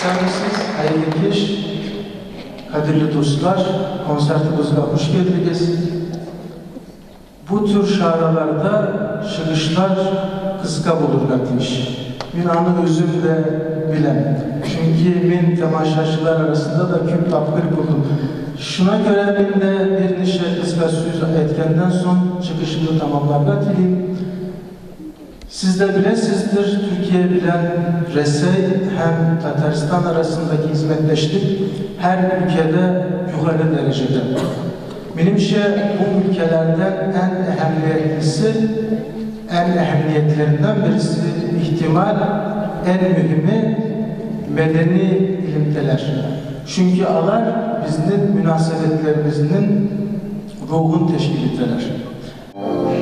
Исәнмесез, хәерле кич, кадерле дуслар, концертыбызга хуш килдегез. Бу төр чараларда чыгышлар кыска булырга тиеш. Мин аны үзем дә беләм. Чөнки мин тамашачылар арасында да күп тапкыр булдым. Шуңа күрә мин дә берничә кыска сүз әйткәннән соң чыгышымны тәмамларга телим. Сез дә беләсездер, Төркия белән Рәсәй һәм Татарстан арасындагы хезмәттәшлек һәр өлкәдә югары дәрәҗәдә. Минемчә, бу өлкәләрдән иң әһәмиятлесе, иң әһәмиятләреннән берсе, ихтимал, иң мөһиме мәдәни элемтәләр. Чөнки алар безнең мөнәсәбәтләребезнең рухын тәшкил итәләр.